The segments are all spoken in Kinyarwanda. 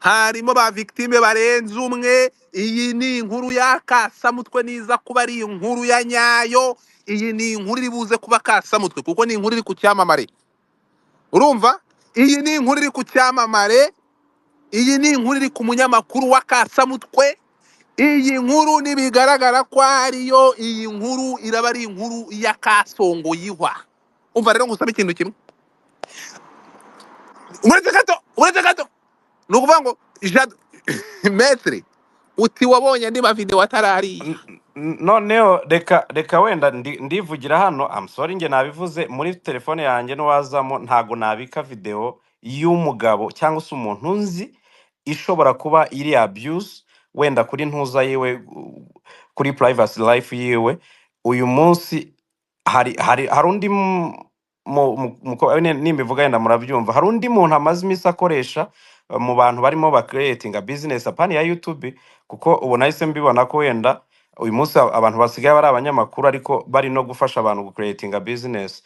Harimo ba victime barenze umwe. Iyi ni inkuru y'akasamutwe, niza kuba ari inkuru ya nyayo. Iyi ni inkuru iri buze kuba kasamutwe kuko ni inkuru iri ku cyamamare. Urumva, iyi ni inkuru iri ku cyamamare, iyi ni inkuru iri ku munyamakuru wa kasamutwe. Iyi nkuru nibigaragara ko ariyo, iyi nkuru iraba ari inkuru ya kasongoyihwa. Umva rero, ngusaba ikintu kimwe, uretse gato, uretse gato. Ni ukuvuga ngo Jado, maître, uti wabonye andi mavideo atarariya? Noneho reka wenda ndivugira hano. I'm sorry, njye nabivuze muri telefone yanjye n'uwazamo, ntago nabika video y'umugabo cyangwa se umuntu nzi ishobora kuba iri abuse wenda kuri ntuza yiwe, kuri privacy life yiwe. Uyu munsi hari undi nimbivuga wenda murabyumva. Hari undi muntu amaze iminsi akoresha mu bantu barimo bacreatinga business apani ya YouTube, kuko ubu nahise mbibona ko wenda uyu munsi abantu basigaye bari abanyamakuru ariko bari no gufasha abantu gucreatinga business.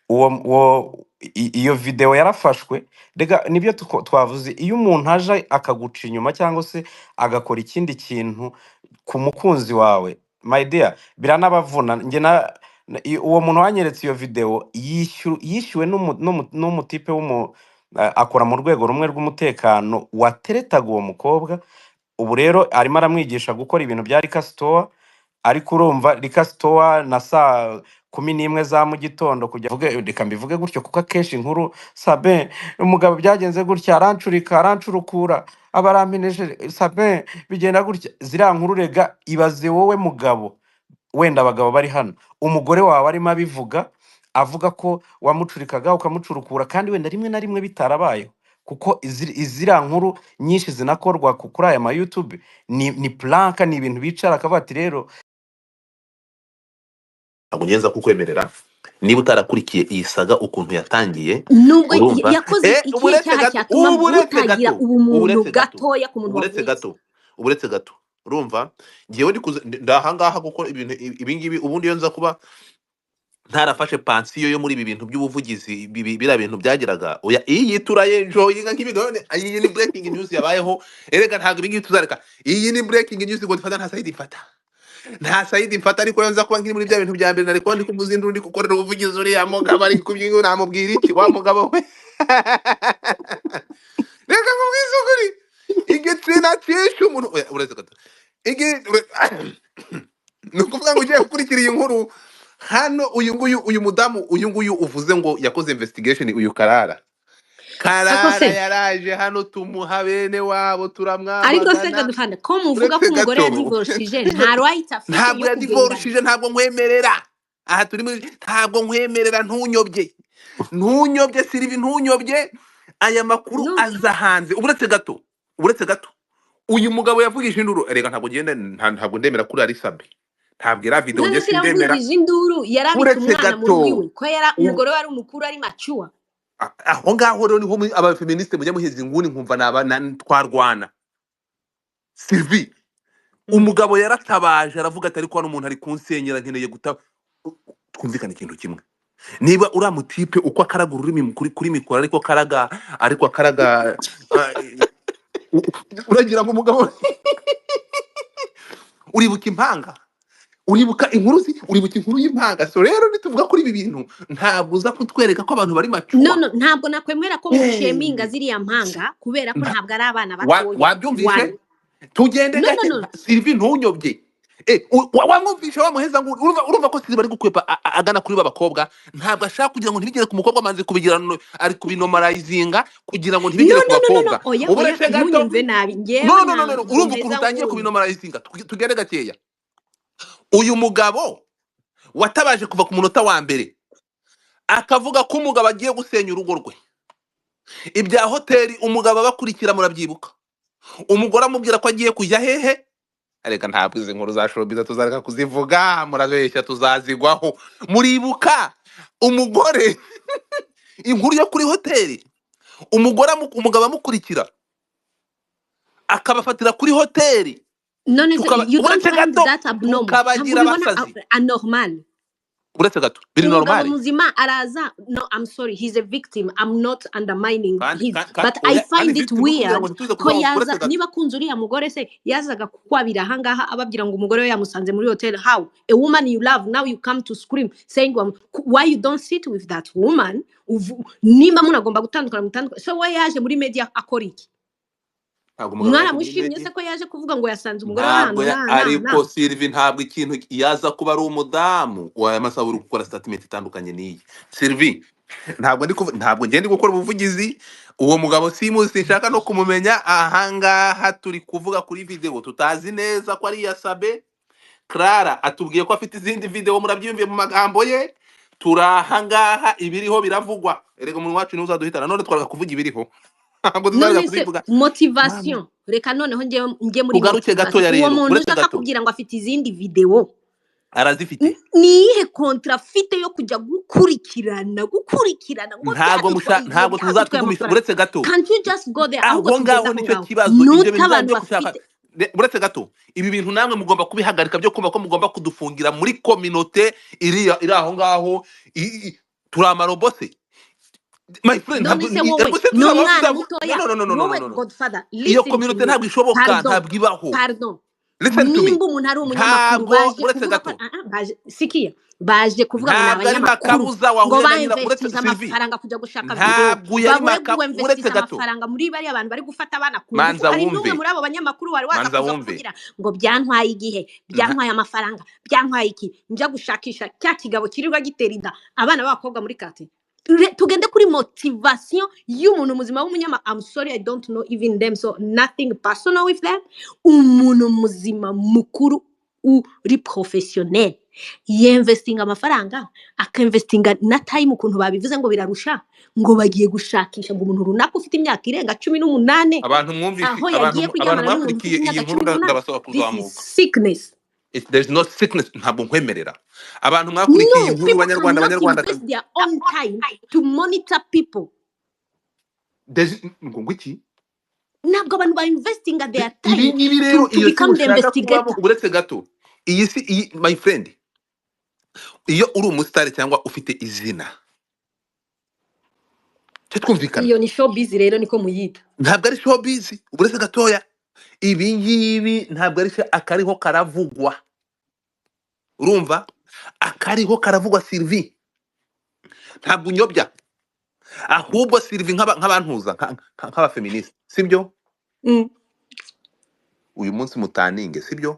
Uwo iyo video yarafashwe. Rega nibyo twavuze, iyo umuntu aje akaguca inyuma cyangwa se agakora ikindi kintu ku mukunzi wawe, my dear, biranabavuna. Njye uwo muntu wanyeretse iyo video yishyuwe n'umutipe akora mu rwego rumwe rw'umutekano wateretaga uwo mukobwa. Ubu rero arimo aramwigisha gukora ibintu bya liquor store, ariko urumva liquor store na saa 11 za mu gitondo kujya reka mbivuge gutyo, kuko akenshi inkuru sabe umugabo byagenze gutya, arancurika, arancurukura, aba arampeneje, sabe bigenda gutya. Ziriya nkuru rega, ibaze wowe mugabo, wenda abagabo bari hano, umugore wawe arimo abivuga, avuga ko wamucurikaga ukamucurukura, kandi wenda rimwe na rimwe bitarabayeho, kuko iziriya nkuru nyinshi zinakorwa kuri aya ma YouTube ni prank, ni ibintu bicara akavuga ati rero. Ntabwo ngenza kukwemerera niba utarakurikiye iyi saga ukuntu yatangiye. Nubwo Urumva, yakoze ikihe uburetse cyaha gato, cyatuma uburetse mutagira gato, ubumuntu uburetse gato, gatoya ku muntu uburetse wavunitse? gato, uburetse gato. Urumva, ngewe ndi ndahangaha kuko ibintu ibi ngibi, ubundi iyo nza kuba ntarafashe pansiyo yo muri ibi bintu by'ubuvugizi, biriya bintu byageraga. Oya, iyi turayenjoyinga nk'ibi none. Iyi ni breaking news yabayeho. Erega ntabwo ibi ngibi tuzareka. Iyi ni breaking news ngo dufata, nta side mfata, nta side mfata. Ariko iyo nza kuba nkiri muri bya bintu bya mbere, nari kuba ndi kuvuza induru, ndi gukorera ubuvugizi uriya mugabo. Ari kubyingo, namubwira iki wa mugabo we? Reka nkubwize ukuri, igitsina cyishe umuntu. Oya, uretse gato. Ni ukuvuga ngo ugiye gukurikira iyi nkuru hano, uyu nguyu, uyu mudamu, uyu nguyu uvuze ngo yakoze investigation, uyu Karara. Ariko Karara se yaraje hano, tumuha bene wabo, ariko se turamwamagana. Godfather, ko muvuga ko Uretse umugore gato. yadivorishije, nta right afite Ntabwo yo kugenda? yadivorishije. Ntabwo nkwemerera, aha turi muri, ntabwo nkwemerera. Ntunyobye, ntunyobye Sirivi, ntunyobye. Aya makuru No. aza hanze. Uretse gato, uretse gato. Uyu mugabo yavugije induru. Erega ntabwo ngenda, ntabwo ndemera kuri Arisabe, ntabwo iriya video None njye se sindemera. yavugije induru, yarabitse Uretse umwana mu gato. rugo iwe, ko yara umugore we ari umukuru, ari mature. Aho ngaho rero niho abafeministe mujya muheza inguni, nkumva naba twarwana. Sylvie, umugabo yaratabaje, aravuga ati: "Ariko hano umuntu ari kunsenyera, nkeneye guta." Twumvikane ikintu kimwe: niba uriya mutipe uko akaraga ururimi kuri mikoro, ariko akaraga, uragira ngo umugabo, uribuka impanga, uribuka inkuru uribuka inkuru y'impanga. So rero nituvuga kuri ibi bintu, ntabwo uza kutwereka ko abantu bari No. Mature. No, ntabwo nakwemera ko musheminga ziriya mpanga, kubera ko ntabwo ari abana batoya. Wabyumvishe? One Tugende No, no. gake. No. Sylvie, ntunyobye. Wamwumvishe wamuheza ngo urumva ko Sylvie ari gukwepa agana kuri ba bakobwa. Ntabwo ashaka kugira ngo ntibigere ku mukobwa, amanze kubigira ari kubinormalizinga kugira ngo No. ntibigere ku No, no, no, no. bakobwa. Oya, oya. Uburetse gato. Ntunyumve nabi. Ngewe No, no, no, no, no. ntabwo Urumva ukuntu mpeza utangiye nguni. kubinormalizinga. Tugende gakeya. Uyu mugabo watabaje kuva ku munota wa mbere, akavuga ko umugabo agiye gusenya urugo rwe, ibya hoteli umugabo abakurikira, murabyibuka, umugore amubwira ko agiye kujya hehe. Reka, ntabwo izi nkuru za showbiz tuzareka kuzivuga, murabeshya, tuzazigwaho. Muribuka umugore, inkuru yo kuri hoteli, umugore umugabo amukurikira, akabafatira kuri hoteli? None se Tukaba you don't uretse find gato that abnormal? Ntabwo tukabagira ubibona abasazi. Anormal? Uretse gato, biri Umugabo normale. muzima araza. No, I'm sorry, he's a victim. I'm not undermining Kandi his, kandi but I oya, kandi find it victim kugira ngo weird ntituze ko kuvuga ngo yaza uretse gato. niba akunze uriya mugore se yazaga kukwabira ahangaha ababwira ngo umugore we yamusanze muri hotel. How a woman you love, now you come to scream saying why you don't sit with that woman? Nimba munagomba gutandukana, mutandukane. So we yaje muri media akora iki? Ntabwo umugabo yaje muri Mwaramushimye media. se ko yaje kuvuga ngo yasanze umugore we ahantu Ntabwo n'aha n'aha ariko n'aha? Sylvie, ntabwo ikintu yaza kuba ari umudamu waya masaha uri gukora statement itandukanye n'iyi. Sylvie, ntabwo ndi ntabwo ngenda gukora ubuvugizi. Uwo mugabo simuzi, sinshaka no kumumenya. Ahangaha turi kuvuga kuri video tutazi neza ko ari iya Sabe. Clara atubwiye ko afite izindi video, murabyiyumviye mu magambo ye. Turi ahangaha, ibiriho biravugwa. Erega umuntu wacu niwe uzaduhitana, none twaraga kuvuga ibiriho. Ntabwo tuzareka None se kubivuga. Mama, motivation, reka noneho njye muri tugaruke motivation. gatoya Uwo rero, muntu uretse ushaka gato kubwira ngo afite izindi video, arazifite. ni iyihe kontra afite yo kujya gukurikirana ngo Ntabwo byadutwaye igihe, ntabwo byadutwaye tuzatugumisha. amafaranga? Uretse gato, Can't you just go there? Ahubwo aho tugeze ngaho aho nicyo ngaho kibazo. Ibyo nuko bintu byanyu abantu byo gushaka bafite uretse gato, ibi bintu namwe mugomba kubihagarika, byo kumva ko mugomba kudufungira muri kominote iri aho ngaho. Turi amarobose my friend. None Ntabwo se wowe rwose ni tuzaba umwana tuzaba. mutoya? No, no, no, no, no, Wowe no, no. Godfather, Iyo listen to kominote me. ntabwo ishoboka, Pardon, ntabwo ibaho. pardon. Listen to me. Nimba umuntu ari umunyamakuru, Ntabwo baje uretse kuvuga ko gato, baje sikiya, baje kuvuga ngo ni ntabwo ari abanyamakuru makabuza ngo wahuye na nyina. Uretse bainvestise Sylvie, amafaranga kujya gushaka video, ntabwo yari babure maka. Uretse kuinvestisa gato, amafaranga muri bariya bantu bari gufata abana ku ngufu. Manza Hari n'umwe wumve, muri abo banyamakuru wari waza manza kuza wumve. kuvugira ngo byantwaye igihe, byantwaye amafaranga, byantwaye iki, njya gushakisha cya kigabo kirirwa gitera inda abana b'abakobwa muri kati. Tugende kuri motivation y'umuntu muzima w'umunyama. I'm sorry, I don't know even them, so nothing personal with them. Umuntu muzima mukuru uri professionnel yinvestinga amafaranga, akinvestinga na time, ukuntu babivuze ngo birarusha, ngo bagiye gushakisha ngo umuntu runaka ufite imyaka irenga 18 Abantu mwumvise, aho abantu yagiye abantu kuryamana n'umuntu ufite mwakurikiye iyi imyaka nkuru, 18. ndabasaba This is kuzamuka. sickness. There's no sickness, ntabwo nkwemerera. Abantu mwakurikiye iyi No, nkuru, people banyarwanda, cannot banyarwanda, invest their own time to monitor people. Ngo iki? Ntabwo abantu ba investinga their Ibi time ngibi rero, to iyo si become the mushaka kubamo. investigator. Uretse gato, iyi si iyi, my friend, iyo uri umusitari cyangwa ufite izina, cyo twumvikana. Iyo ni showbiz rero, niko muyita. Ntabwo ari showbiz. Uretse gatoya, ibi ngibi ntabwo ari akariho karavugwa. Urumva, akariho karavugwa. Sylvie, ntabwo unyobya. Ahubwo Sylvie, nk'abantuza nk'abafeministe, sibyo? Uyu munsi mutaninge, sibyo?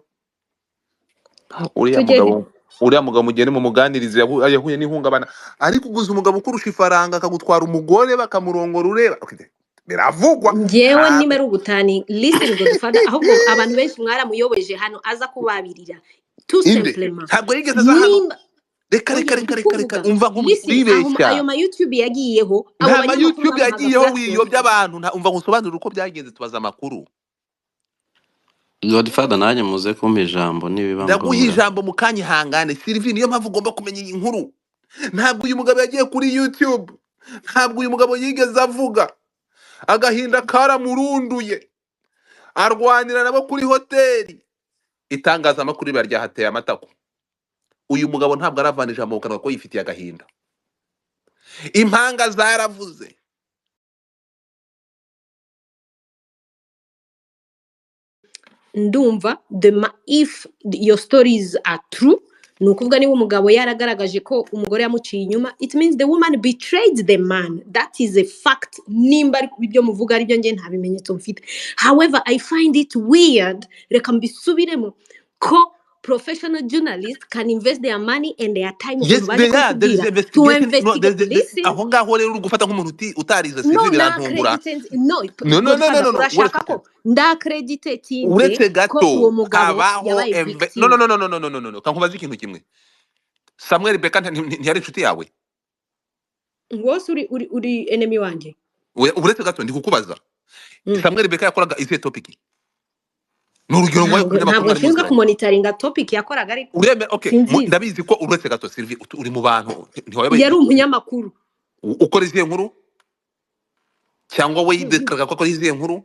Uriya Tugere mugabo, uriya mugabo mugende mumuganirize, yahuye n'ihungabana. Ariko uguze umugabo ukurusha ifaranga akagutwara umugore bakamurongora ureba. Okay, biravugwa. Njyewe Ntabwo niba ari ubutani, listen Godfather, ahubwo abantu benshi mwaramuyobeje hano aza kubabirira tout inde simplement. Ntabwo yigeze aza hano. Nimba Reka oya, reka ndi reka reka reka, kuvuga umva listen, uribeshya. ayo ma YouTube yagiyeho, abo Nta ma banyamakuru YouTube bamuhaga yagiyeho, platform. wiyobya abantu. Umva nkusobanurire uko byagenze, tubaza amakuru. Godfather, nanjye muze kumpa ijambo nibiba Ndaguha ngombwa. ijambo mu kanya, ihangane. Sylvie, niyo mpamvu ugomba kumenya iyi nkuru. Ntabwo uyu mugabo yagiye kuri YouTube, ntabwo uyu mugabo yigeze avuga. Agahinda karamurunduye, arwanira nabo kuri hoteli. Itangazamakuru riba ryahateye amatako. Uyu mugabo ntabwo aravana ijambo mu kanwa ko yifitiye agahinda. Impanga zaravuze. Ndumva if your stories are true, ni ukuvuga niba umugabo yaragaragaje ko umugore yamuciye inyuma, it means the woman betrayed the man. That is a fact. Nimba ari ibyo muvuga aribyo, njye nta bimenyetso mfite. However, I find it weird, reka mbisubiremo, ko professional journalists can invest their money and their time, Yes, ukuntu baje there are, there is kubitubwira, to investigation. No, investigate. there, Listen, aho ngaho rero uri gufata nk'umuntu utarize. No, Sylvie, birantungura. No, No, no, no, no, Godfather, no, no. urashaka Uretse ko ndakreditetinze uretse ko uwo gato, mugabo habaho yabaye no, no, victim? no, no, no, no, no, no, no, no. Kankubaza ikintu kimwe. Samuel Beka ntiyari inshuti yawe? Wose uri enemy wanjye. Uretse gato, ndi kukubaza. Samuel Beka yakoraga izihe topic? Ni urugero ngwaye ku Ntabwo munyamakuru ntabwo mwari nshinzwe muziranye. kumonitoringa topic yakoraga, ariko Uremera, okay, sinzizi. ndabizi ko uretse gato, Sylvie, uri mu bantu ntiwayoboye Yari umunyamakuru. Ukora izihe nkuru, cyangwa we yidekaraga ko akora izihe nkuru?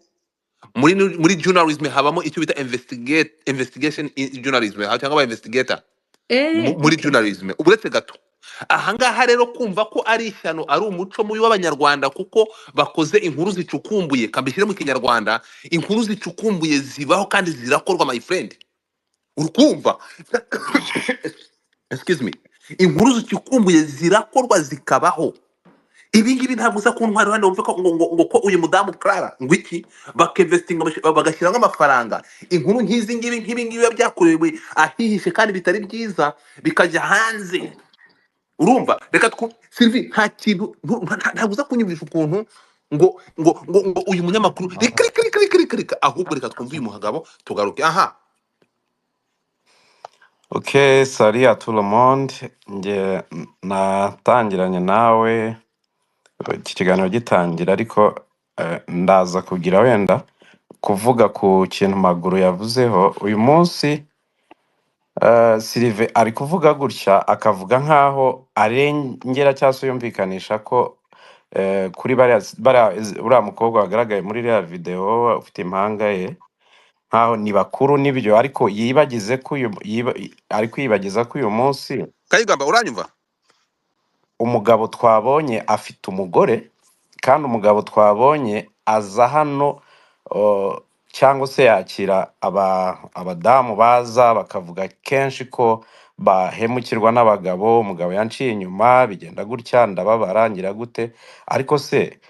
Muri journalism habamo icyo bita investigation in journalism, cyangwa aba investigator. Muri Okay. journalism. Uretse gato ahangaha rero, kumva ko ari ishyano, ari umuco mubi w'Abanyarwanda, kuko bakoze inkuru zicukumbuye, kambishyire mu Kinyarwanda, inkuru zicukumbuye zibaho kandi zirakorwa, my friend. Urukumva, excuse me, inkuru zicukumbuye zirakorwa zikabaho. Ibi ngibi ntabwo uza kuntwara hano wumve ko ngo ko uyu mudamu Clara ngo iki, bakinvestinga, bagashyiramo amafaranga, inkuru nk'izi ngibi, nk'ibi ngibi biba byakorewe ahihishe kandi bitari byiza bikajya hanze. Urumva, reka Sylvie, nta kintu ntabwo uza kunyumvisha ukuntu ngo uyu munyamakuru, reka reka reka reka reka reka, ahubwo reka twumve uyu mugabo tugaruke aha. Ok, salut à tout le monde. Nge natangiranye nawe iki kiganiro gitangira, ariko ndaza kugira wenda kuvuga ku kintu Maguru yavuzeho uyu munsi. Sylvain ari kuvuga gutya, akavuga nkaho arengera cyangwa se yumvikanisha ko kuri bariya uriya mukobwa wagaragaye muri iriya video ufite impanga ye, nkaho ni bakuru nibyo, ariko yibagize ko uyu ari kwibagiza ko uyu munsi Kayigamba, uranyumva? Umugabo twabonye afite umugore, kandi umugabo twabonye aza hano cyangwa se yakira abadamu baza bakavuga kenshi ko bahemukirwa n'abagabo. Umugabo yanciye inyuma, bigenda gutya, ndababara, ngira gute. Ariko se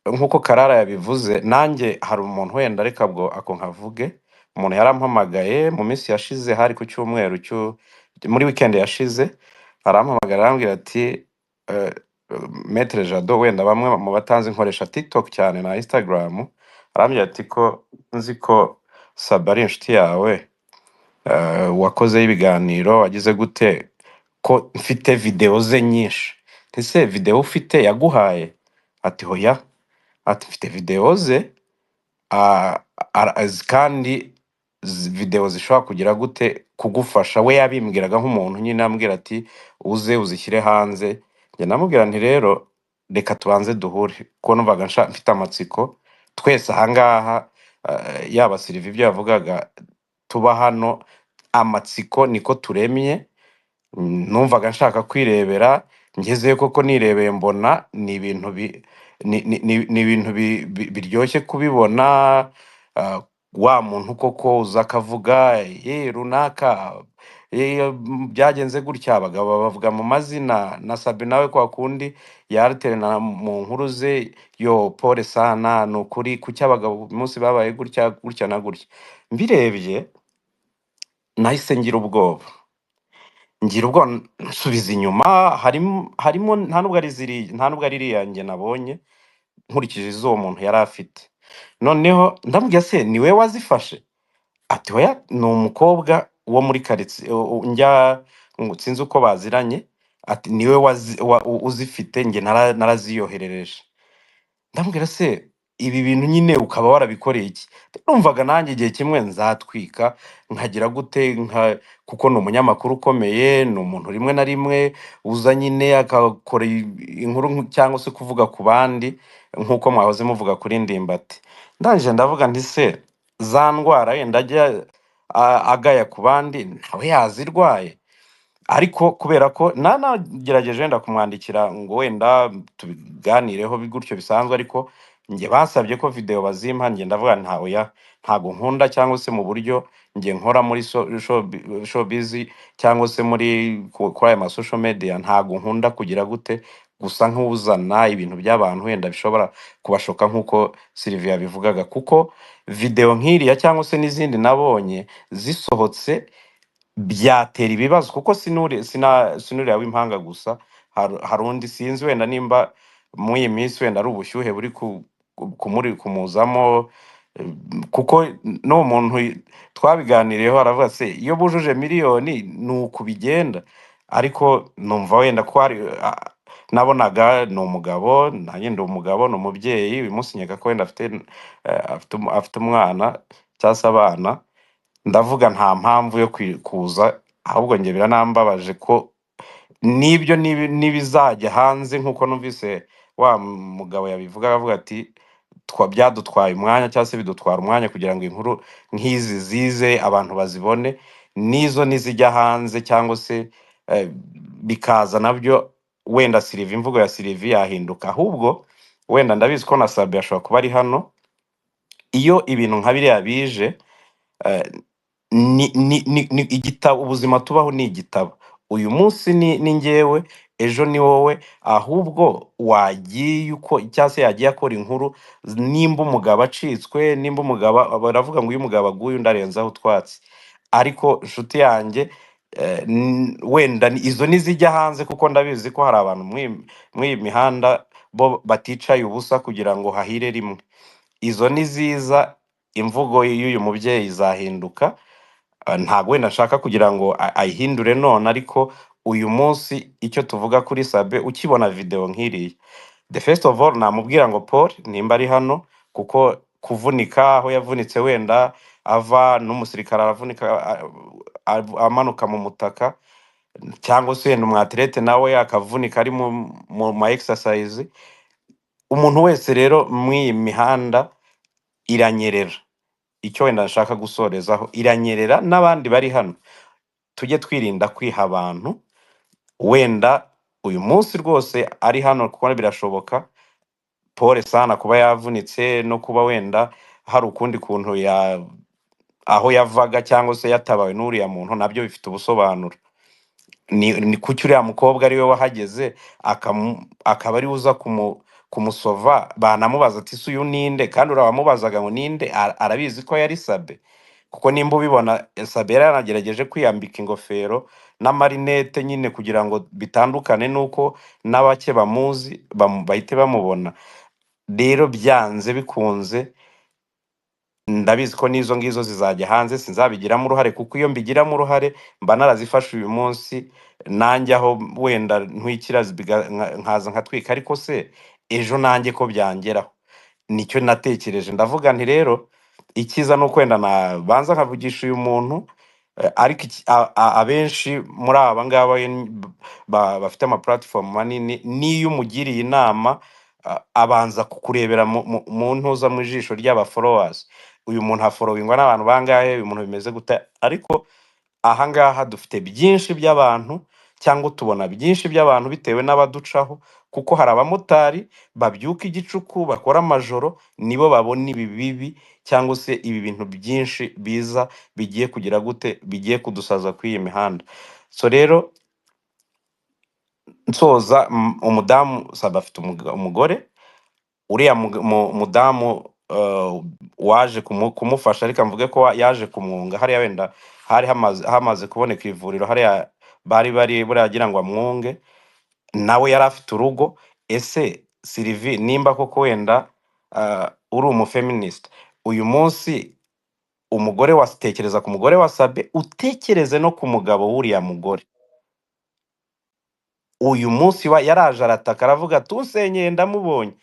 nk'uko Karara yabivuze, nanjye hari umuntu wenda, reka bwo ako nkavuge, umuntu yarampamagaye mu minsi yashize, hari ku cyumweru muri weekend yashize, arampamagara arambwira ati Maître Jado, wenda bamwe mu batanzi nkoresha TikTok cyane na Instagram, arambwira ati ko nzi ko Saba ari inshuti yawe, wakozeho ibiganiro, wagize gute, ko mfite video ze nyinshi. Ese video ufite yaguhaye? Ati hoya. Ati mfite video ze, kandi video zishobora kugira gute kugufasha. We yabimbwiraga nk'umuntu nyine, ambwira ati uze uzishyire hanze. Njye namubwira nti rero reka tubanze duhure, kuko numvaga mfite amatsiko. Twese ahangaha, yaba Sylvie ibyo yavugaga, tuba hano amatsiko niko turemye. Numvaga nshaka kwirebera, ngezeyo koko nirebeye mbona ni ibintu ni ibintu biryoshye kubibona. Wa muntu koko uza akavuga ye runaka, byagenze gutya, abagabo bavuga mu mazina, na Sabi nawe kwa kundi yariterana mu nkuru ze, yo pole sana, ni ukuri kuki abagabo uyu munsi babaye gutya gutya na gutya. Mbirebye nahise ngira ubwoba, nsubiza inyuma. Harimo nta nubwo ari ziriya, nta nubwo ari iriya njye nabonye, nkurikije izo uwo muntu yari afite. Noneho ndamubwira se ni we wazifashe? Ati oya, ni umukobwa wo muri karitsiye njya sinzi uko baziranye, ati niwe uzifite, njye naraziyoherereje. Ndamubwira se ibi bintu nyine ukaba warabikoreye iki? Numvaga nanjye igihe kimwe nzatwika nkagira gute nka, kuko ni umunyamakuru ukomeye, ni umuntu rimwe na rimwe uza nyine akakora inkuru cyangwa se kuvuga ku bandi nk'uko mwahoze muvuga kuri Ndimbati. Ndangije ndavuga nti se za ndwara wenda ajya agaya ku bandi nawe yazirwaye? Ariko kubera ko nanagerageje wenda kumwandikira ngo wenda tubiganireho gutyo bisanzwe, ariko njye basabye ko video bazimpa, njye ndavuga nta oya, ntago nkunda, cyangwa se mu buryo njye nkora muri showbiz cyangwa se muri kuri aya ma social media, ntago nkunda kugira gute gusa nk'uzana ibintu by'abantu wenda bishobora kubashoka nk'uko Sylvie yabivugaga, kuko video nk'iriya cyangwa se n'izindi nabonye zisohotse byatera ibibazo, kuko sinuriya w'impanga gusa, hari undi sinzi wenda nimba muri iyi minsi wenda ari ubushyuhe buri kumuzamo, kuko n'uwo muntu twabiganiriyeho aravuga se iyo bujuje miliyoni ni uku bigenda. Ariko numva wenda ko hari nabonaga ni umugabo, nanjye ndi umugabo, ni umubyeyi, uyu munsi nkeka ko wenda afite umwana cyangwa se abana. Ndavuga nta mpamvu yo kuza, ahubwo njye biranambabaje ko n'ibyo n'ibizajya hanze, nk'uko numvise wa mugabo yabivuga avuga ati byadutwaye umwanya cyangwa se bidutwara umwanya kugira ngo inkuru nk'izi zize abantu bazibone. N'izo nizijya hanze cyangwa se bikaza nabyo, wenda Sylvie, imvugo ya Sylvie yahinduka. Ahubwo wenda ndabizi ko na Sabe ashobora kuba ari hano, iyo ibintu nka biriya bije, ni igitabo. Ubuzima tubaho ni igitabo. Uyu munsi ni njyewe, ejo ni wowe. Ahubwo wagiye uko cyangwa se yagiye akora inkuru, nimba umugabo acitswe, nimba umugabo, baravuga ngo iyo umugabo aguye undi arenzaho utwatsi. Ariko inshuti yanjye, wenda izo nizijya hanze, kuko ndabizi ko hari abantu muri iyi mihanda bo baticaye ubusa kugira ngo hahire rimwe. Izo niziza, imvugo y'uyu mubyeyi izahinduka. Ntabwo wenda nshaka kugira ngo ayihindure none, ariko uyu munsi icyo tuvuga kuri Sabe, ukibona video nk'iriya, the first of all namubwira ngo Paul nimba ari hano, kuko kuvunika aho yavunitse, wenda ava n'umusirikare aravunika amanuka mu mutaka, cyangwa se wenda umwaterete nawe akavunika ari mu ma exercise. Umuntu wese rero muri iyi mihanda iranyerera. Icyo wenda nshaka gusorezaho, iranyerera. N'abandi bari hano, tujye twirinda kwiha abantu. Wenda uyu munsi rwose ari hano, kuko birashoboka, pole sana kuba yavunitse no kuba wenda hari ukundi kuntu ya aho yavaga cyangwa se yatabawe n'uriya muntu, nabyo bifite ubusobanuro. Ni kuki uriya mukobwa ariwe wahageze, akaba ariwe uza kumusova? Banamubaza ati: "Se uyu ninde?" Kandi urabamubazaga ngo ninde, arabizi ko yari Sabe, kuko nimba ubibona, Sabe yari yanagerageje kwiyambika ingofero n'amarinete nyine kugira ngo bitandukane n'uko n'abake bamuzi bahite bamubona. Rero byanze bikunze ndabizi ko n'izo ngizo zizajya hanze. Sinzabigiramo uruhare, kuko iyo mbigiramo uruhare mba narazifashe uyu munsi nanjye aho wenda ntwikira nkaza nkatwika. Ariko se ejo nanjye ko byangeraho? Nicyo natekereje, ndavuga nti rero icyiza ni uko wenda nabanza nkavugisha uyu muntu. Ariko abenshi muri aba ngaba bafite ama platform manini, n'iyo umugiriye inama, abanza kukurebera mu ntuza, mu ijisho ry'aba followers. Uyu muntu afollowingwa n'abantu bangahe? Uyu muntu bimeze gute? Ariko ahangaha dufite byinshi by'abantu, cyangwa tubona byinshi by'abantu bitewe n'abaducaho, kuko hari abamotari babyuka igicuku, bakora amajoro, nibo babona ibi bibi cyangwa se ibi bintu byinshi biza bigiye kugira gute, bigiye kudusaza kuri iyi mihanda. So rero nsoza, umudamu Saba afite umugore, uriya mudamu waje kumufasha, ariko mvuge ko yaje kumwunga hariya, wenda hari hamaze kuboneka ivuriro hariya bari buriya agira ngo amwunge, nawe yari afite urugo. Ese Sylvie, nimba koko wenda uri umufeministe, uyu munsi umugore wa, tekereza ku mugore wa Sabe, utekereze no ku mugabo w'uriya mugore. Uyu munsi wa yaraje arataka, aravuga tusenyeye ndamubonye.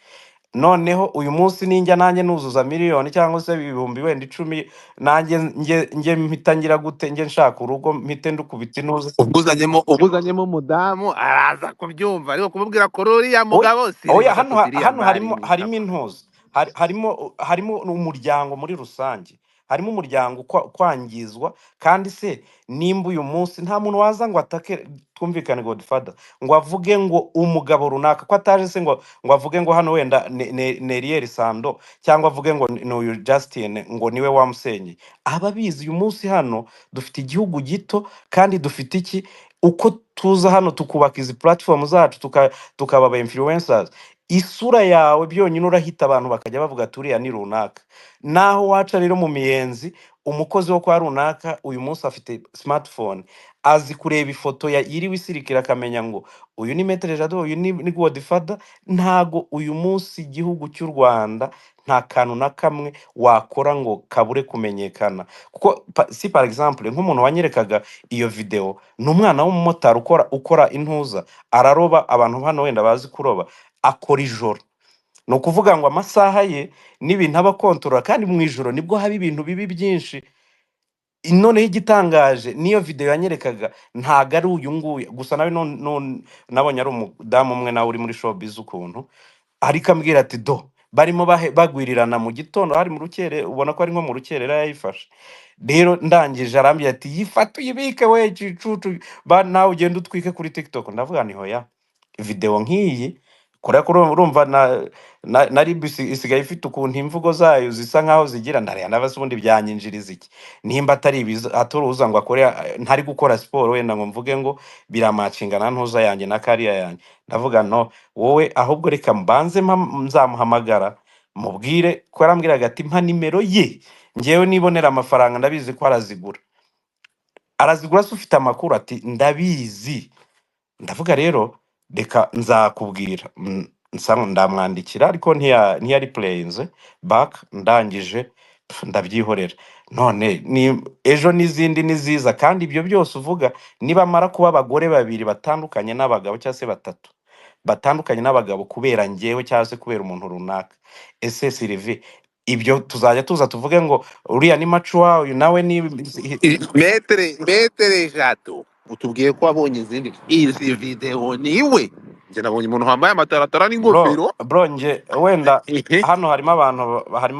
Noneho uyu munsi ninjya nanjye nuzuza miliyoni cyangwa se ibihumbi wenda 10, nanjye nge mpita ngira gute? Nge nshaka urugo mpite ndukubita intuza. Ubuzanyemo umudamu araza kubyumva, ariko kumubwira ko uriya Oya, mugabo oya, Sylvie hano afite iriya hano mari harimo ni harimo intuza, harimo umuryango muri rusange, harimo umuryango kwangizwa. Kandi se nimba uyu munsi nta muntu waza ngo atake, twumvikane, Godfather, ngo avuge ngo umugabo runaka ko ataje, se ngo avuge ngo hano wenda Neriel Sando, cyangwa avuge ngo ni uyu Justin ngo niwe wamusenyeye, ababizi. Uyu munsi hano dufite igihugu gito, kandi dufite iki, uko tuza hano tukubaka izi platform zacu, tukaba aba influencers, isura yawe byonyine urahita abantu bakajya bavuga ati uriya ni runaka. Naho waca rero mu miyenzi, umukozi wo kwa runaka uyu munsi afite smartphone, azi kureba ifoto ya yiriwe isirikira, akamenya ngo uyu ni Maître Jado, uyu ni Godfather. Ntago uyu munsi igihugu cy'u Rwanda nta kantu na kamwe wakora ngo kabure kumenyekana, kuko si par exemple nk'umuntu wanyerekaga iyo video ni umwana w'umumotari ukora intuza, araroba. Abantu hano wenda bazi kuroba, akora ijoro, ni ukuvuga ngo amasaha ye n'ibintu aba akontorora, kandi mu ijoro nibwo haba ibintu bibi byinshi. Noneho igitangaje, niyo video yanyerekaga ntago ari uyu nguyu gusa, nawe nabonye ari umudamu umwe nawe uri muri showbiz ukuntu, ariko ambwira ati do Barimo bagwirirana mu gitondo, hari mu rukere, ubona ko ari nko mu rukerera yayifashe. Rero ndangije arambwira ati yifate uyibike we gicucu, ba nawe ugenda utwike kuri TikTok. Ndavuga nti hoya, video nk'iyi kubera ko urumva na RIB isigaye ifite ukuntu imvugo zayo zisa nkaho zigira, ndareba ndabase ubundi byanyinjiriza iki nimba atari aturuza ngo akore, ntari gukora siporo wenda ngo mvuge ngo biramacinga na ntuza yanjye na kariya yanjye. Ndavuga no wowe ahubwo reka mbanze nzamuhamagara mubwire ko yarambwiraga ati mpa nimero ye ngewe nibonera amafaranga, ndabizi ko arazigura arazigura se ufite amakuru ati ndabizi. Ndavuga rero reka nzakubwira. Nsa ndamwandikira ariko ntiyari pureyinze baka, ndangije ndabyihorera. None ni ejo n'izindi ni ziza, kandi ibyo byose uvuga nibamara kuba abagore babiri batandukanye n'abagabo cyangwa se batatu batandukanye n'abagabo kubera njyewe cyangwa se kubera umuntu runaka, ese Sylvie ibyo tuzajya tuza tuvuge ngo uriya ni macuwa, uyu nawe ni Metere Jado, utubwiye ko wabonye izindi izi video niwe? Njye nabonye umuntu wambaye amataratara bro n'ingofero. Bro nge wenda Ehe. hano harimo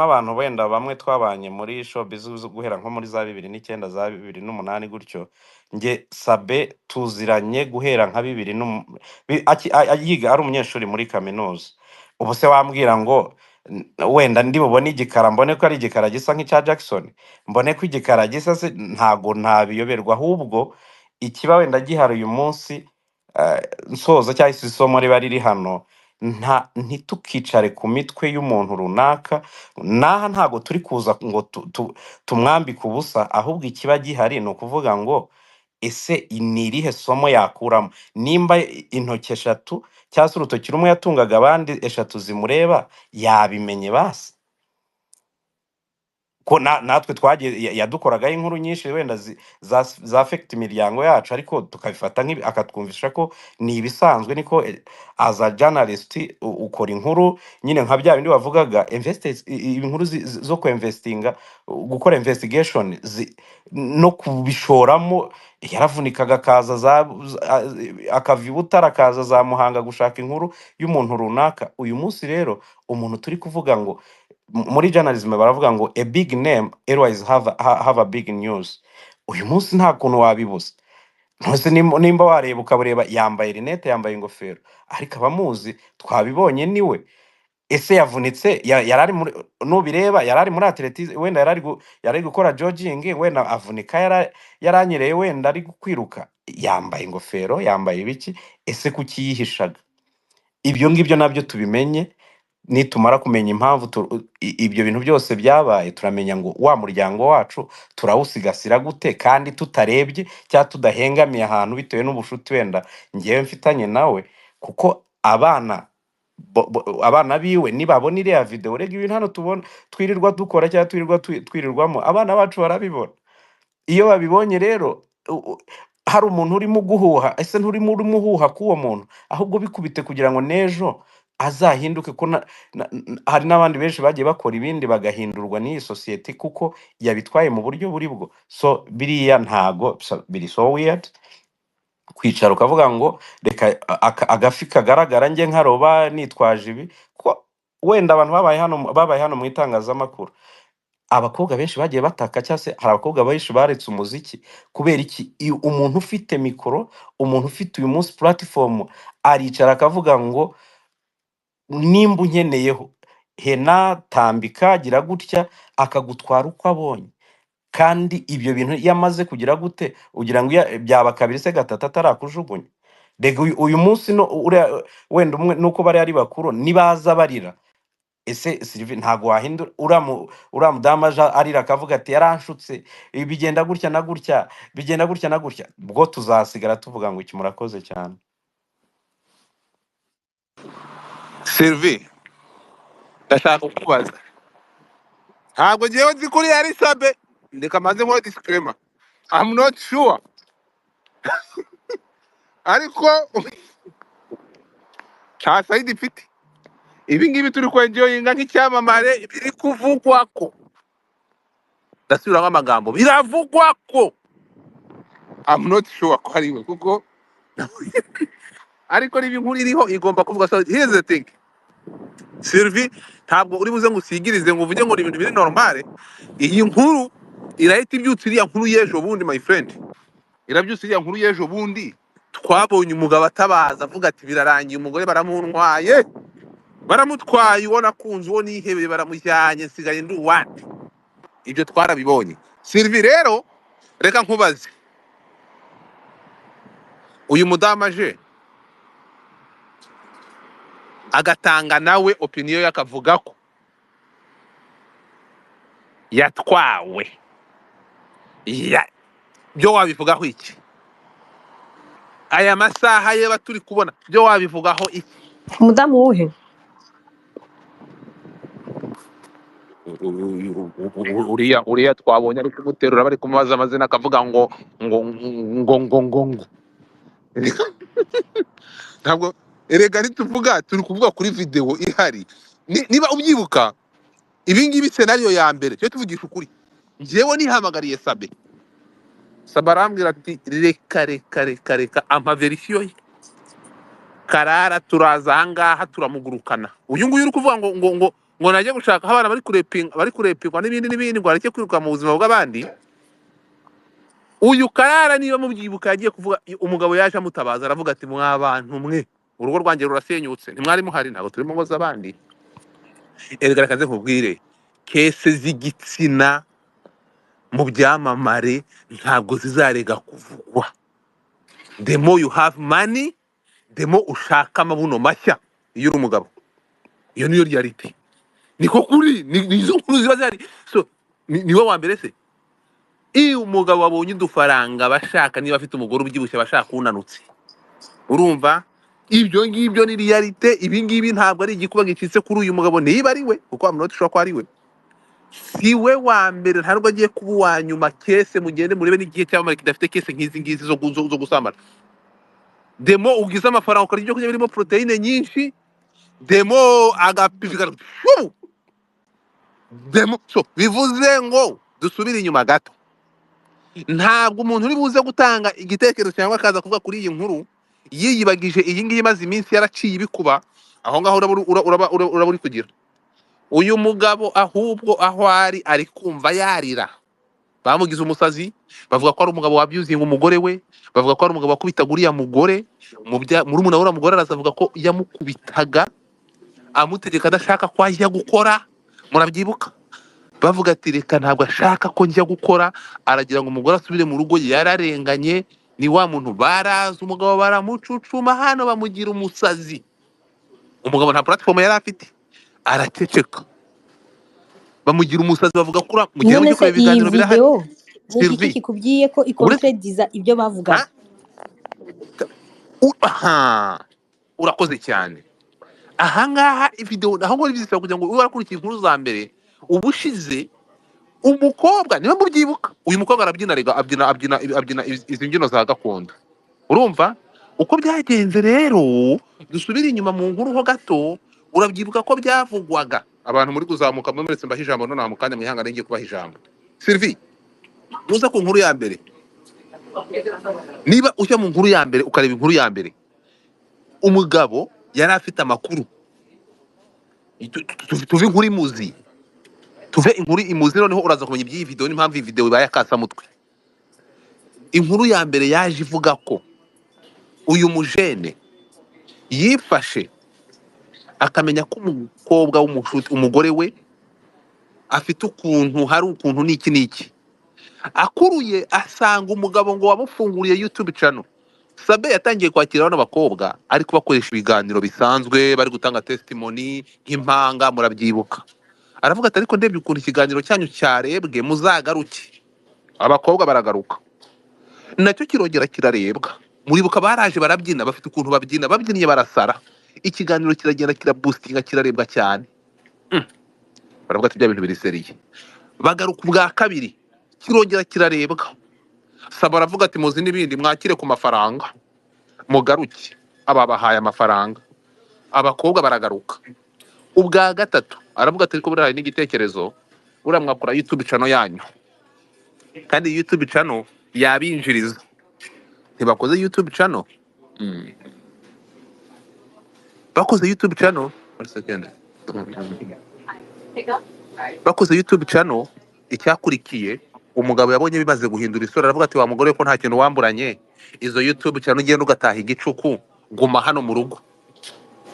abantu wenda bamwe twabanye muri showbiz guhera nko muri za 2009 za 2008 gutyo. Nge Sabe tuziranye guhera nka bibiri yiga ari umunyeshuri muri kaminuza. Ubu se wambwira ngo wenda ndi bubone igikara, mbone ko ari igikara gisa nk'icya Jackson, mbone ko igikara gisa se, ntago ntabiyoberwa. Ahubwo ikiba wenda gihari uyu munsi, nsoza cyangwa se isomo riba riri hano, nta ntitukicare ku mitwe y'umuntu runaka n'aha ntago turi kuza ngo tumwambike ubusa. Ahubwo ikiba gihari ni ukuvuga ngo ese ni irihe somo yakuramo nimba intoki eshatu cyangwa se urutoki rumwe yatungaga abandi eshatu zimureba, yabimenye basi ko natwe twagiye yadukoragaho inkuru nyinshi wenda za affect imiryango yacu, ariko tukabifata nk'ibi akatwumvisha ko ni ibisanzwe. Niko as a journalist ukora inkuru nyine nka bya bindi wavugaga inkuru zo kuinvestinga, gukora investigation no kubishoramo. Yaravunikaga akaza akava i Butare akaza za Muhanga gushaka inkuru y'umuntu runaka. Uyu munsi rero umuntu turi kuvuga ngo muri journalism baravuga ngo a big name always have a big news. Uyu munsi nta kuntu wabibuza. Ntose nimba wareba ukabureba yambaye rinete, yambaye ingofero, ariko abamuzi twabibonye niwe. Ese yavunitse yarari muri, nubireba yarari muri athletics, wenda yarari gukora jogging, wenda avunika yaranyereye, wenda ari kwiruka, yambaye ingofero, yambaye ibiki, ese kuki yihishaga? Ibyo ngibyo nabyo tubimenye. Nitumara kumenya impamvu ibyo bintu byose byabaye, turamenya ngo wa muryango wacu turawusigasira gute, kandi tutarebye cyangwa tudahengamiye ahantu bitewe n'ubushuti wenda ngewe mfitanye nawe. Kuko abana abana biwe nibabona iriya video, rega ibintu hano tubona twirirwa dukora cyangwa twirirwa twirirwamo, abana bacu barabibona. Iyo babibonye rero hari umuntu urimo guhuha, ese nturimo urimo uhuha k'uwo muntu? Ahubwo bikubite kugira ngo n'ejo azahinduke, ko hari n'abandi benshi bagiye bakora ibindi bagahindurwa n'iyi sosiyete kuko yabitwaye mu buryo buri bwo. So biriya ntago biri so weird kwicara ukavuga ngo reka agafi kagaragara njye nkaroba nitwaje ibi, kuko wenda abantu babaye hano mu itangazamakuru, abakobwa benshi bagiye bataka, cyangwa se hari abakobwa benshi baretse umuziki kubera iki? Umuntu ufite mikoro, umuntu ufite uyu munsi platform, aricara akavuga ngo nimba unkeneyeho hena tambika gira gutya, akagutwara uko abonye. Kandi ibyo bintu iyo amaze kugira gute, ugira ngo byaba kabiri se gatatu atarakujugunya. Rega uyu munsi no uriya wenda umwe nuko bari ari bakuru nibaza barira, ese Sylvie ntago wahindura uriya mudamu aje arira akavuga ati yaranshutse, bigenda gutya na gutya, bigenda gutya na gutya, ubwo tuzasigara tuvuga ngo iki? Murakoze cyane. Sylvie, ndashaka kukubaza, ntabwo ngewe nzi kuri yari Sabe, reka maze nkore disclaimer, I'm not sure, ariko nta sayidi mfite. Ibi ngibi turi kwenjoyinga nk'icyamamare, biri kuvugwa ko, ndasubiramo amagambo, biravugwa ko, I'm not sure ko ari we, kuko ariko niba inkuru iriho igomba kuvuga. So here's the thing, Sylvie, ntabwo uri buze ngo usigirize ngo uvuge ngo ni ibintu biri normale. Iyi nkuru irahita ibyutsa iriya nkuru y'ejo bundi, my friend. Irabyutsa iriya nkuru y'ejo bundi. Twabonye umugabo atabaza avuga ati birarangiye, umugore baramuntwaye, baramutwaye, uwo nakunze, uwo nihebeye baramujyanye, nsigaye ndi uwandi. Ibyo twarabibonye. Sylvie rero reka nkubaze, uyu mudamu aje agatanga nawe opinion ye akavuga ko yatwawe, ya byo wabivugaho iki? Aya masaha yeba turi kubona byo wabivugaho iki? Umudamu wuhe? Uriya twabonye ari kumuterura bari kumubaza amazina akavuga ngo ngo ngo ngo ngo ngo ntabwo erega ntituvuga, turi kuvuga kuri video ihari. Niba ubyibuka ibi ngibi scenario ya mbere cyo tuvugisha ukuri, njyewe nihamagariye Sabe, Sabe arambwira ati reka reka reka reka ampa verisiyo ye. Karara turaza ahangaha turamugurukana. Uyu nguyu uri kuvuga ngo ngo ngo ngo najye gushaka aho abana bari kurepinga, bari kurepingwa n'ibindi n'ibindi, ngo areke kwiruka mu buzima bw'abandi. Uyu Karara niba mubyibuka yagiye kuvuga, umugabo yaje amutabaza aravuga ati mwa bantu mwe, urugo rwanjye rurasenyutse, ntimwari muhari, ntabwo turi mu ngo z'abandi. Erega reka nze nkubwire, kese z'igitsina mu byamamare ntabwo zizarega kuvugwa. The more you have money, the more ushaka amabuno mashya iyo uri umugabo. Iyo niyo reality, niko kuri, nizo nkuru ziba zihari. So niwe wa mbere se iyo umugabo abonye udufaranga bashaka, niba afite umugore ubyibushye abashaka unanutse. Urumva ibyo ngibyo ni realite. Ibi ngibi ntabwo ari igikuba gicitse kuri uyu mugabo, niba ari we, kuko amunota ushobora kuba ari we. Si we wa mbere, ntabwo agiye kuba uwa nyuma. Kese mugende murebe n'igihe cyamamare kidafite kese nk'izi ngizi zo gusambana. Demo ugize amafaranga ukarya ibyo kurya birimo poroteyine nyinshi, demo agapipi demo. So bivuze ngo dusubire inyuma gato, ntabwo umuntu uri buze gutanga igitekerezo cyangwa akaza kuvuga kuri iyi nkuru yiyibagije iyi ngiyi imaze iminsi yaraciye ibikuba aho ngaho, uraba uri kugira uyu mugabo ahubwo aho ari ari kumva yarira. Bamugize umusazi, bavuga ko ari umugabo wabyuzinga umugore we, bavuga ko ari umugabo wakubitaga uriya mugore, murumuna w'uriya mugore araza avuga ko yamukubitaga amutegeka adashaka ko ajya gukora. Murabyibuka bavuga ati reka ntabwo ashaka ko njya gukora, aragira ngo umugore asubire mu rugo, yararenganye. Ni wa muntu baraza umugabo baramucucuma hano bamugira umusazi. Umugabo nta platform yari afite, araceceka, bamugira umusazi, bavuga ko mugende None mujye se kureba iyi ibiganiro birahari. video ni igiki Sylvie kikubwiye ko uretse ikontrediza ibyo bavugaga? Aha, urakoze cyane. Ahangaha video aho ngo bizisaba kugira ngo ube warakurikiye inkuru za mbere ubushize. Umukobwa niba mubyibuka, uyu mukobwa arabyina, rega abyina abyina abyina izi mbyino za gakondo. Urumva uko byagenze rero, dusubire inyuma mu nkuru ho gato. Urabyibuka ko byavugwaga abantu muri kuzamuka mwe muretse mbaha ijambo nonaha mu kanya, mwihangane ngiye kubaha ijambo. Sylvie, nuza ku nkuru ya mbere, niba ujya mu nkuru ya mbere ukareba inkuru ya mbere, umugabo yari afite amakuru. Tuve inkuru imuzi, tuve inkuru imuzi, noneho uraza kumenya iby'iyi video n'impamvu iyi video ibaye akasamutwe. Inkuru ya mbere yaje ivuga ko uyu mujene yifashe akamenya ko umukobwa w'umushuti, umugore we afite ukuntu, hari ukuntu n'iki n'iki, akuruye asanga umugabo ngo wamufunguriye YouTube channel. Sabe yatangiye kwakira bano bakobwa ari kubakoresha ibiganiro bisanzwe, bari gutanga testimony nk'impanga, murabyibuka. Aravuga ati ariko ndebye ukuntu ikiganiro cyanyu cyarebwe, muzagaruke. Abakobwa baragaruka, nacyo kirongera kirarebwa. Muribuka baraje barabyina, bafite ukuntu babyina, babyinnye barasara. Ikiganiro kiragenda kiraboostinga, kirarebwa cyane. Baravuga ati bya bintu biri seriye. Bagaruka ubwa kabiri, kirongera kirarebwa. Saba aravuga ati muzi n'ibindi, mwakire ku mafaranga mugaruke. Ababahaye amafaranga, abakobwa baragaruka. Ubwa gatatu aravuga ati ariko buriya hari n'igitekerezo, buriya mwakora YouTube channel yanyu, kandi YouTube channel yabinjiriza. Ntibakoze YouTube channel, bakoze YouTube channel. One second, Bakoze YouTube channel, icyakurikiye umugabo yabonye bimaze guhindura isura, aravuga ati wa mugore we ko nta kintu wamburanye, izo YouTube channel ugenda ugataha igicuku, guma hano mu rugo,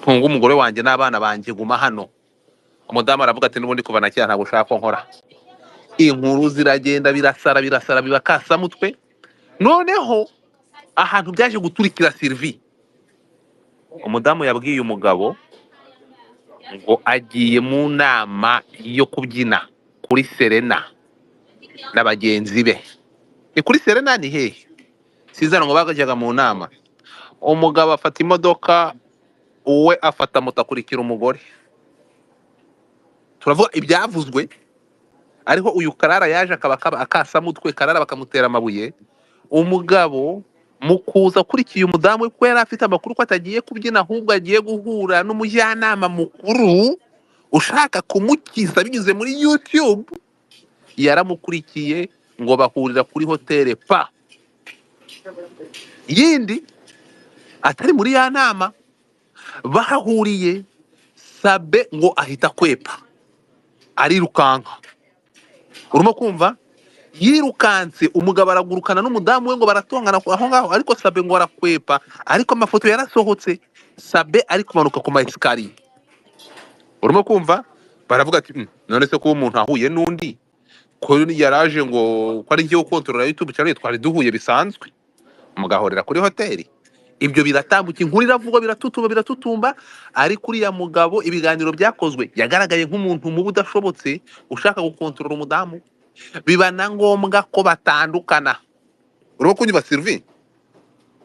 ntunga umugore wanjye n'abana banjye, guma hano. Umudamu aravuga ati n'ubundi kuva na kera ntabwo ushaka ko nkora. Inkuru ziragenda, birasara birasara, biba kasamutwe. Noneho ahantu byaje guturikira Sylvie, umudamu yabwiye umugabo ngo agiye mu nama yo kubyina kuri Serena na bagenzi be. Ni kuri Serena ni hehe? Sizana ngo bajyaga mu nama. Umugabo afata imodoka, uwe afata moto akurikira umugore. Turavuga ibyavuzwe, ariho uyu Karara yaje akaba akasamutwe, Karara bakamutera amabuye. Umugabo mu kuza akurikiye umudamu we, kuko yari afite amakuru ko atagiye kubyina ahubwo agiye guhura n'umujyanama mukuru ushaka kumukiza binyuze muri YouTube, yaramukurikiye ngo bahurira kuri hoteli pa yindi atari muri ya nama. Bahahuriye, Sabe ngo ahita kwepa arirukanka. Urimo kumva? Yirukanse, umugabo aragurukana n'umudamu we ngo baratongana aho ngaho, ariko Sabe ngo arakwepa, ariko amafoto yarasohotse Sabe ari kumanuka ku ma esikariye. Urimo kumva? Baravuga ati none se kuba umuntu ahuye n'undi ko yaraje ngo ko ari njyewe ukontorora YouTube channel, twari duhuye bisanzwe, mugahorera kuri hoteli. Ibyo biratambuka, inkuru iravugwa, biratutumba biratutumba, ariko uriya mugabo ibiganiro byakozwe yagaragaye nk'umuntu mubi udashobotse ushaka gukontorora umudamu, biba na ngombwa ko batandukana. Urimo kunyumva Sylvie?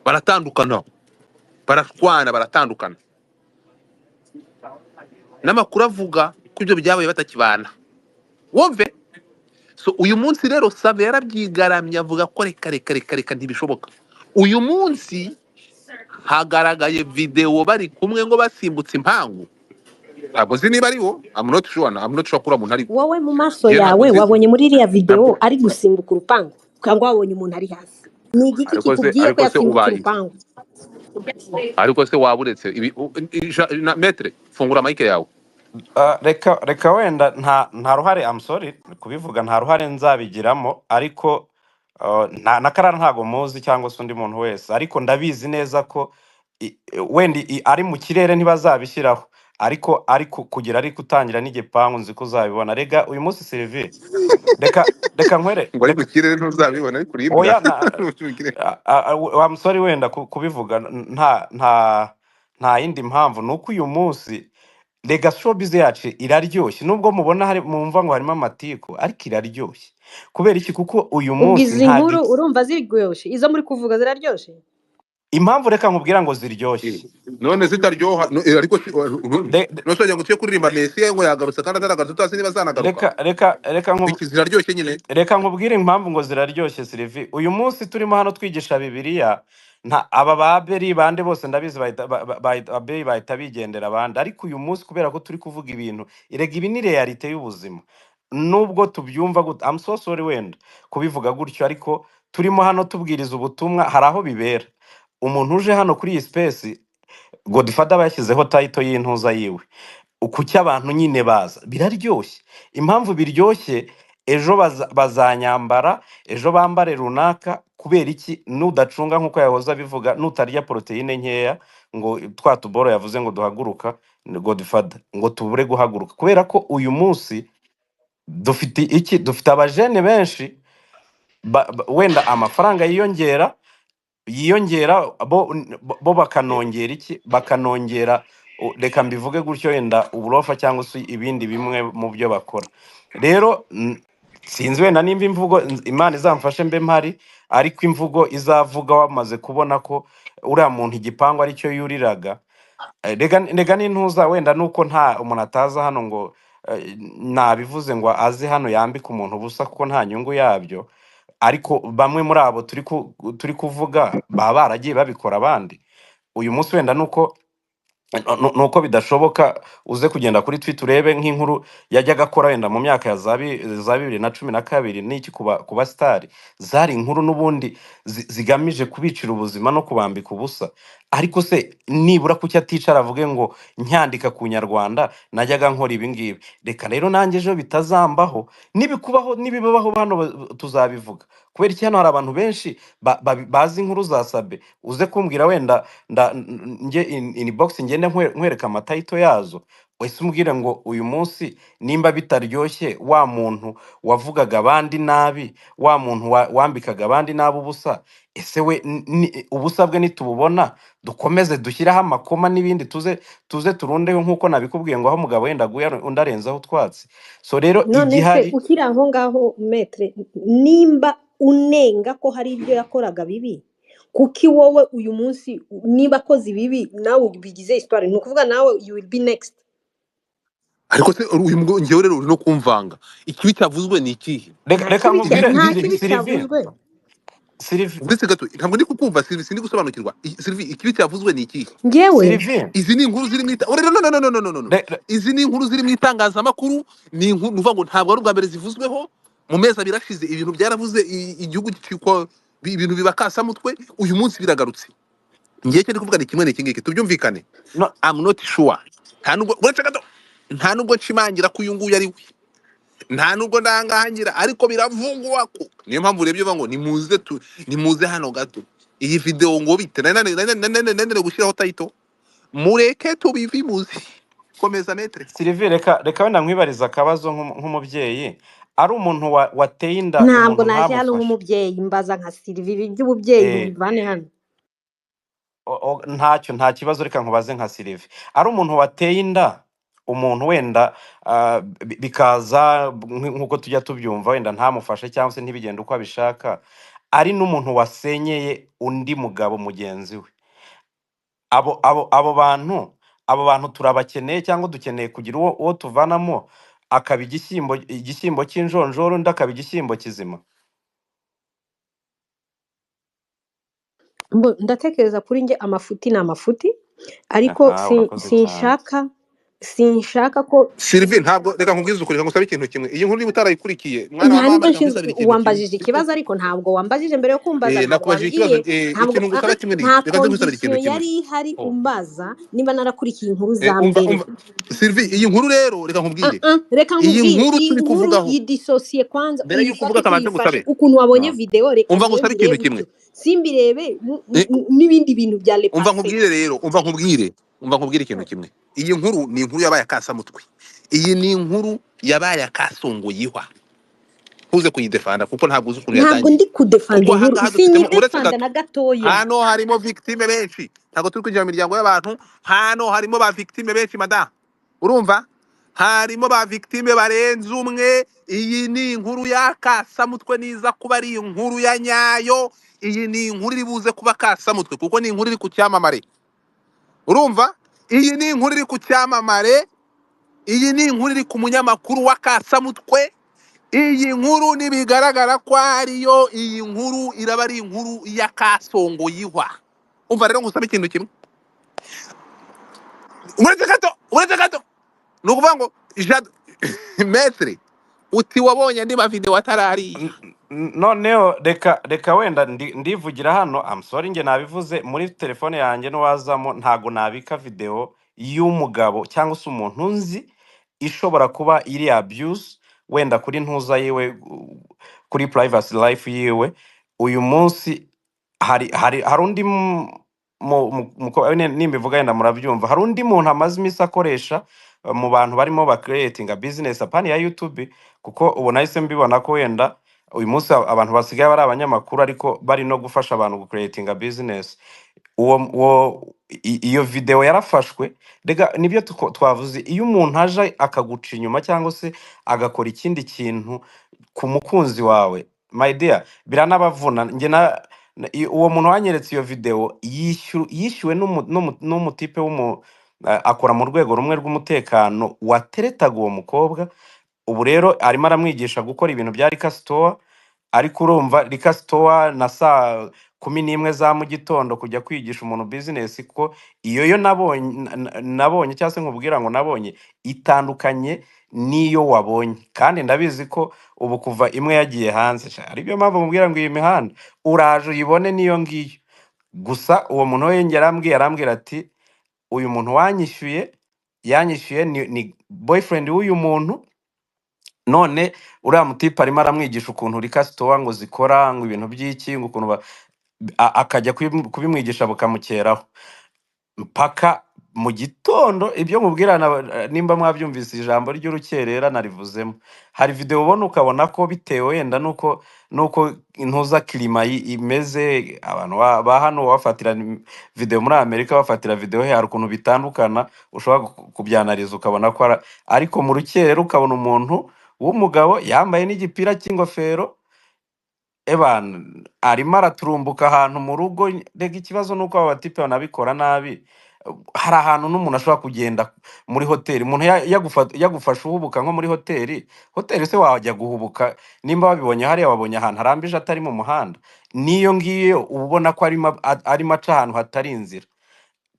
Baratandukana, barashwana, baratandukana. N'amakuru avuga ko ibyo byabaye batakibana. Wumve? So uyu munsi rero Sabe yarabyigaramye avuga ko reka reka reka reka ntibishoboka. Uyu munsi hagaragaye video bari kumwe ngo basimbutse impangu. Ntabwo nzi niba ari wo, I'm not sure, I'm not sure ko uriya muntu ari we. Wowe mu maso Njyewe ntabwo yawe nzi, wabonye muri iriya ntabwo video ari gusimbuka urupangu cyangwa wabonye umuntu ari hasi? Ni igiki ariko se kikubwiye ko ariko se yasimbutse ubaye iki? urupangu? Ariko se waba uretse ibi maître, fungura mic yawe. Reka wenda nta ruhare, I'm sorry kubivuga, nta ruhare nzabigiramo, ariko na Karara ntago muzi cyangwa se undi muntu wese, ariko ndabizi neza ko wenda ari mu kirere ntibazabishyiraho, ariko ari kugira ari gutangira n'igipangu nzi ko uzabibona. Rega uyu munsi Sylvie, reka nkwere, Ngo ari reka mu kirere ntuzabibona, ariko uribwa. oya na I'm sorry wenda kubivuga, nta yindi mpamvu nuko uyu munsi rega showbiz yacu iraryoshye, nubwo mubona hari mumva ngo harimo amatiku, ariko iraryoshye kubera iki? Kuko uyu Ubwo munsi izi nta nkuru urumva ziryoshye, izo muri kuvuga ziraryoshe? Impamvu reka nkubwira ngo ziryoshye None zitaryoha ariko De- de- none ngo tuye kuririmba Mesiya ngo yagarutse kandi ataragarutse, tutazi niba azanagaruka. reka reka reka Iki ziraryoshye nyine. Reka nkubwire impamvu ngo ziraryoshye Sylvie. Uyu munsi turimo hano twigisha Bibiliya, nta aba ba Abeli bande bose ndabizi bahita Abeli bahita bigendera abandi, ariko uyu munsi kubera ko turi kuvuga ibintu, erega ibi ni realite y'ubuzima, nubwo tubyumva gute, I'm so sorry wenda kubivuga gutyo, ariko turimo hano tubwiriza ubutumwa, hari aho bibera. Umuntu uje hano kuri iyi space, Godfather aba yashyizeho title y'intuza yiwe, kuki abantu nyine baza? Biraryoshye. Impamvu biryoshye, ejo bazanyambara, ejo bambare runaka. Kubera iki? Nudacunga nk'uko yahoze abivuga, nutarya poroteyine nkeya, ngo twa tuboro yavuze ngo duhaguruka Godfather, ngo tubure guhaguruka, kubera ko uyu munsi dufite iki? Dufite abajene benshi wenda amafaranga yiyongera bo bakanongera iki? Bakanongera reka mbivuge gutyo, wenda uburofa cyangwa se ibindi bimwe mu byo bakora. Rero sinzi wenda nimba imvugo Imana izamfashe mbe mpari, ariko imvugo izavuga wamaze kubona ko uriya muntu igipangu aricyo yuriraga. Rega n'intuza wenda nuko nta umuntu ataza hano ngo nabivuze ngo aze hano yambike umuntu ubusa, kuko nta nyungu yabyo, ariko bamwe muri abo turi kuvuga baba baragiye babikora abandi. Uyu munsi wenda nuko nuko bidashoboka uze kugenda kuri Twitter urebe nk'inkuru yajyaga akora wenda mu myaka ya za 2012 n'iki kuba star, zari inkuru n'ubundi zigamije kubicira ubuzima no kubambika ubusa. Ariko se nibura kuki aticara avuge ngo nyandika ku Nyarwanda najyaga nkora ibi ngibi, reka rero nanjye ejo bitazambaho, nibikubaho nibibaho hano tuzabivuga. Kubera iki hano hari abantu benshi bazi inkuru za Sabe, uze kumbwira wenda njye inbox ngende nkwereka amatayito yazo, wese umbwire ngo uyu munsi nimba bitaryoshye wa muntu wavugaga abandi nabi, wa muntu wambikaga abandi nabi ubusa, ese we ubusa bwe nitububona dukomeze dushyireho amakoma n'ibindi, tuze turundeho nk'uko nabikubwiye ngo aho umugabo wenda aguye undi arenzaho utwatsi. So rero None se igihari ukiri aho ngaho metre, nimba unenga ko hari ibyo yakoraga bibi, kuki wowe uyu munsi niba akoze ibibi nawe ubigize histoire, ni ukuvuga nawe you will be next. Ariko se uyu mugabo ngewe rero uri no kumvanga, ikibi cyavuzwe ni ikihe? Reka Nta reka kibi nkubwire nta kibi Sylvie, cyavuzwe. Sylvie, Uretse gato, ntabwo ndi kukumva Sylvie, sindi gusobanukirwa. Sylvie, ikibi cyavuzwe ni ikihe? Njyewe Sylvie, Izi ni inkuru ziri mu ita no no no no no no no no. Izi ni inkuru ziri mu itangazamakuru, ni inkuru uvuga ngo ntabwo ari ubwa mbere zivuzweho. Mu mezi 2 ashize ibintu byaravuze, igihugu gicikwa, ibintu biba kasamutwe, uyu munsi biragarutse. Ngiye cyo ndi kuvuga ni kimwe n'iki ngiki, tubyumvikane. No, I'm not sure, nta nubwo, uretse gato, nta nubwo nshimangira ko uyu nguyu ari we, nta nubwo ndangahangira, ariko biravugwa ko niyo mpamvu urebye uvuga ngo nimuze nimuze hano gato, iyi video ngo bite nari gushyiraho title, mureke tubivimuze. Komeza metre. Sylvie, reka wenda nkwibariza akabazo nk'umubyeyi, ari umuntu wateye inda ntabwo umuntu naje hano ntamufashe. nk'umubyeyi, mbaza nka Sylvie, ibi by'ububyeyi Eh, mubivane hano. Ntacyo, nta kibazo, reka nkubaze nka Sylvie, ari umuntu wateye inda umuntu wenda bikaza nk'uko tujya tubyumva, wenda ntamufashe cyangwa se ntibigende uko abishaka, ari n'umuntu wasenyeye undi mugabo mugenzi we, abo bantu turabakeneye cyangwa dukeneye kugira uwo tuvanamo akaba igishyimbo cy'injonjoro, undi akaba igishyimbo kizima. Ndatekereza kuri njye amafuti ni amafuti, ariko Aha, urakoze cyane. sinshaka ko Sylvie, ntabwo, reka nkubwize ukuri, reka ngusabe ikintu kimwe. Iyi nkuru niba utarayikurikiye mwana wa nta mama, nubwo reka nkusabire ikintu kimwe. wambajije ikibazo, ariko ntabwo wambajije mbere yo kumbaza, ntabwo Nakubajije ikibazo, wambwiye, ntabwo ikintu ngusaba kimwe ni nta reka nze nkusabire ikintu condition kimwe. yari ihari Oh. umbaza niba narakurikiye inkuru za Umva mbere. umva Sylvie, iyi nkuru rero reka nkubwire, Reka iyi nkubwire, nkuru iyi turi nkuru kuvugaho yidisosiye kwanza, mbere y'uko uyifate uvuga kabanze tuyifashe ngusabe. ukuntu wabonye No. video, reka Umva njyewe ngusabe ikintu mbirebe kimwe. utyo, simbirebe n'ibindi bintu bya le Umva passé. nkubwire rero, umva nkubwire ikintu kimwe. Iyi nkuru ni inkuru yabaye akasamutwe, iyi ni inkuru yabaye akasongoyihwa. Ntuze kuyidefanda kuko ntabwo uzi ukuntu Ntabwo yatangiye. ndi kudefanda Kuko inkuru, ahangaha dufitemo, uretse sinyidefanda gato, na gatoya. hano harimo victime benshi, ntabwo turi kwinjira mu miryango y'abantu, hano harimo ba victime benshi madamu, urumva harimo ba victime barenze umwe. Iyi ni inkuru y'akasamutwe, niza kuba ari inkuru ya nyayo, iyi ni inkuru iri buze kuba kasamutwe kuko ni inkuru iri ku cyamamare. Urumva, iyi ni inkuru iri ku cyamamare, iyi ni inkuru iri ku munyamakuru wa kasamutwe. Iyi nkuru nibigaragara ko ariyo, iyi nkuru iraba ari inkuru ya kasongoyihwa. Umva rero ngusaba ikintu kimwe, uretse gato, ni ukuvuga ngo Jado metre uti wabonye andi mavideo atarariya. Noneho reka wenda ndivugira hano, I'm sorry, njye nabivuze muri telefone yanjye n'uwazamo, ntago nabika video y'umugabo cyangwa se umuntu nzi ishobora kuba iri abuse wenda kuri ntuza yiwe, kuri privacy life yiwe. Uyu munsi hari undi nimbivuga yenda murabyumva, hari undi muntu amaze iminsi akoresha mu bantu barimo ba creating business apani ya YouTube, kuko ubu nahise mbibona ko wenda uyu munsi abantu basigaye bari abanyamakuru ariko bari no gufasha abantu gucreatinga business. Uwo iyo video yarafashwe. Rega nibyo twavuze, iyo umuntu aje akaguca inyuma cyangwa se agakora ikindi kintu ku mukunzi wawe, my dear, biranabavuna. Njye uwo muntu wanyeretse iyo video yishyuwe n'umutipe akora mu rwego rumwe rw'umutekano wateretaga uwo mukobwa. Ubu rero arimo aramwigisha gukora ibintu bya Rika Store, ariko urumva Rika Store na saa 11 za mu gitondo kujya kwigisha umuntu business, ko iyo yo nabonye cyangwa se nkubwira ngo nabonye itandukanye n'iyo wabonye, kandi ndabizi ko ubu kuva imwe yagiye hanze, sha, aribyo mpamvu mubwira ngo iyi mihanda uraje uyibone n'iyo ngiyo. Gusa uwo muntu we yarambwiye, arambwira ati uyu muntu wanyishyuye yanyishyuye ni boyfriend w'uyu muntu. None uriya mutipe arimo aramwigisha ukuntu liquor store ngo zikora, ngo ibintu by'iki, ngo ukuntu akajya kubimwigisha bukamukeraho mpaka mu gitondo. Ibyo mubwira nimba mwabyumvise, ijambo ry'urukerera narivuzemo. Hari video ubona ukabona ko bitewe wenda nuko intuza climat imeze, abantu ba hano bafatira video muri Amerika, bafatira video he, hari ukuntu bitandukana, ushobora kubyanariza ukabona ko ariko mu rukerera ukabona umuntu w'umugabo yambaye n'igipira cy'ingofero, eban arimo araturumbuka ahantu mu rugo. Rega ikibazo ni uko aba batipe banabikora nabi. Hari ahantu n'umuntu ashobora kugenda muri hoteli, umuntu yagufasha uhubuka nko muri hoteli. Hoteli se wajya guhubuka? Nimba wabibonye hariya, wabonye ahantu harambije atari mu muhanda, n'iyo ngiyo uba ubona ko arimo aca ahantu hatari inzira.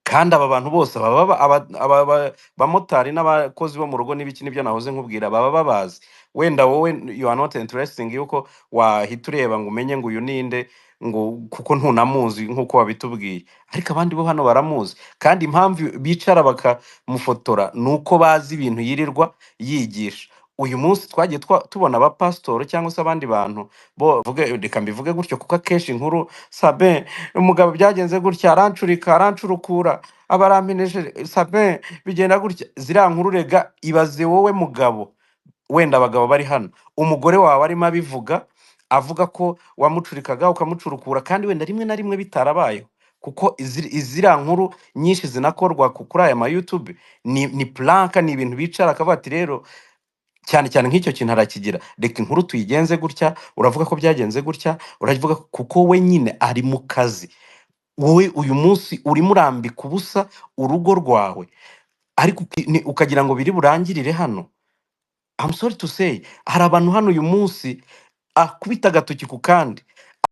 Kandi aba bantu bose baba bamotari n'abakozi bo mu rugo n'ibiki, nibyo nahoze nkubwira, baba babazi. Wenda wowe you are not interesting yuko wahita ureba ngo umenye ngo uyu ninde, ngo kuko ntunamuzi nk'uko wabitubwiye, ariko abandi bo hano baramuzi. Kandi impamvu bicara bakamufotora ni uko bazi ibintu yirirwa yigisha. Uyu munsi twagiye tubona abapasitori cyangwa se abandi bantu bo vuge, reka mbivuge gutyo, kuko akenshi inkuru sabe umugabo byagenze gutya, arancurika, arancurukura, aba arampeneje, sabe bigenda gutya. Ziriya nkuru rega, ibaze wowe mugabo, wenda abagabo bari hano, umugore wawe arimo abivuga, avuga ko wamucurikaga ukamucurukura, kandi wenda rimwe na rimwe bitarabayeho, kuko iziriya nkuru nyinshi zinakorwa kuri aya ma YouTube ni prank, ni ibintu bicara akavuga ati rero cyane cyane nk'icyo kintu arakigira, reka inkuru tuyigenze gutya, uravuga ko byagenze gutya, uravuga kuko we nyine ari mu kazi. Wowe uyu munsi urimo urambika ubusa urugo rwawe, ariko ukagira ngo biri burangirire hano. I'm sorry to say, hari abantu hano uyu munsi akubita agatoki ku kandi.